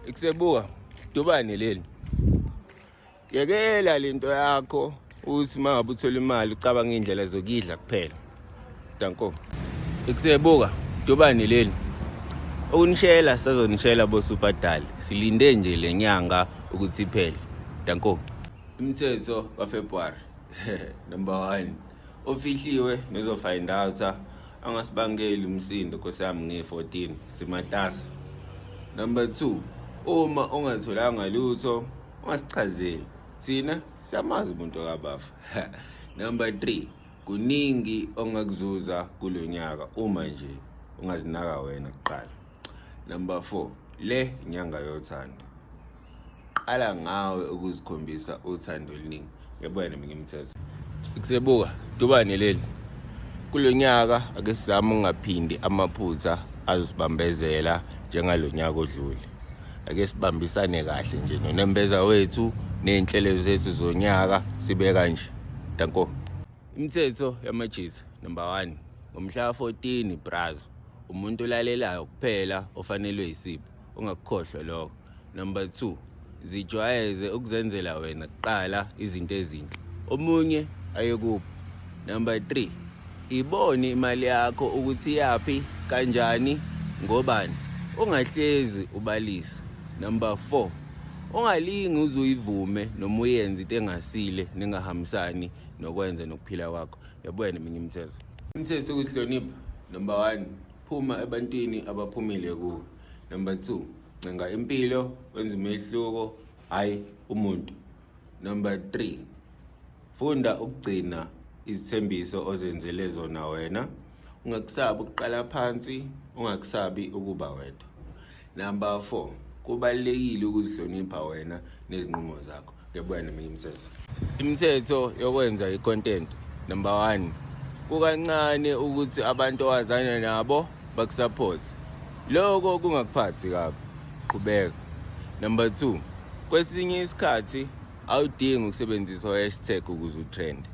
Ikusebuka dubane leli. Yekela lento yakho uthi uma ngabe uthola imali ucabanga iy'ndlela zokuyidla kuphela. Danko. Ikusebuka dubane leli. Ukunishela sazonishela bo Super Dali. Silinde nje le nyanga ukuthi iphele. Danko. Imithetho kaFebruary. Number 1. Ofihliwe nozofind out angasibangeli umsindo nkosi yami nge-14 simatasa. Number 2. Uma ungatholanga lutho ungasichazeli. Thina siyamazi umuntu okabafa. Number 3. Kuningi ongakuzuza kulo nyaka uma nje ungazinaka wena kuqala. Number 4. Le inyanga yothando. Qala ngawe ukuzikhombisa uthando oluningi. Ngiyabuya neminye imithetho. Kusebuka dubane leli. Kulo nyaka ake sizame ukungaphindi amaphutha azosibambezela njengalo nyaka odlule. Ake sibambisane kahle nje nonembeza wethu ney'nhlelo zethu zonyaka sibe kanje. Danko. Imithetho yamajitha number 1 ngomhla ka-14 brazo umuntu olalelayo kuphela ofanelwe isipho ungakukhohlwa lokho. Number 2 zijwayeze ukuzenzela wena kuqala izinto ezinhle omunye ayekuphi. Number 3 ibone imali yakho ukuthi iyaphi kanjani ngobani ungahlezi ubalisa. Number 4 ungalingi uze uyivume noma uyenze into engasile nengahambisani nokwenza nokuphila kwakho. Yabuya neminye imithetho. Imithetho yokuzihlonipha number 1 phuma ebantwini abaphumile kuwe. Number 2 ncenga impilo wenza umehluko hhayi umuntu. Number 3 funda ukugcina izithembiso ozenzele zona wena. Ungakusabi ukuqala phansi, ungakusabi ukuba wedwa. Number 4 kubalulekile ukuzihlonipha wena nezinqumo zakho. Ngiyabuya neminye imithetho. Imithetho yokwenza i-content. Number 1 kukancane ukuthi abantu owazana nabo bakusupport. Lokho kungakuphathi kabi. Qhubeka. Number 2 kwesinye isikhathi awudingi ukusebenzisa o-hashtag ukuze utrend.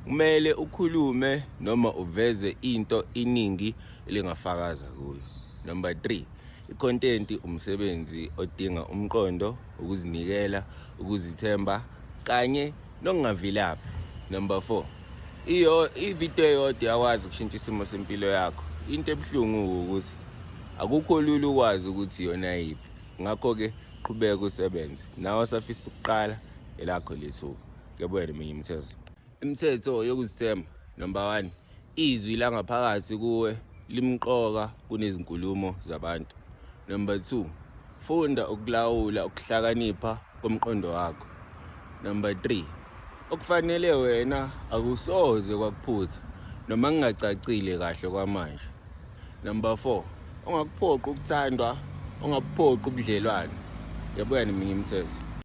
Kumele ukhulume noma uveze into iningi elingafakaza kuyo. Number 3 i-content umsebenzi odinga umqondo, ukuzinikela, ukuzithemba kanye nokungavilaphi. Number 4 iyo ividiyo eyodwa iyakwazi ukushintsha isimo sempilo yakho. Into ebuhlungu ukuthi akukho lula ukwazi ukuthi iyona yiphi. Ngakho-ke qhubeka usebenze. Nawe osafisa ukuqala elakho lethuba. Ngiyabuya neminye imithetho. Imithetho yokuzithemba number 1 izwi langaphakathi kuwe limqoka kunezinkulumo zabantu. Number 2 funda ukulawula ukuhlakanipha komqondo wakho. Number 3 okufanele wena akusoze kwakuphutha noma kungacacile kahle kwamanje. Number 4 ungakuphoqi ukuthandwa, ungakuphoqi ubudlelwane. Yabuya neminye imithetho.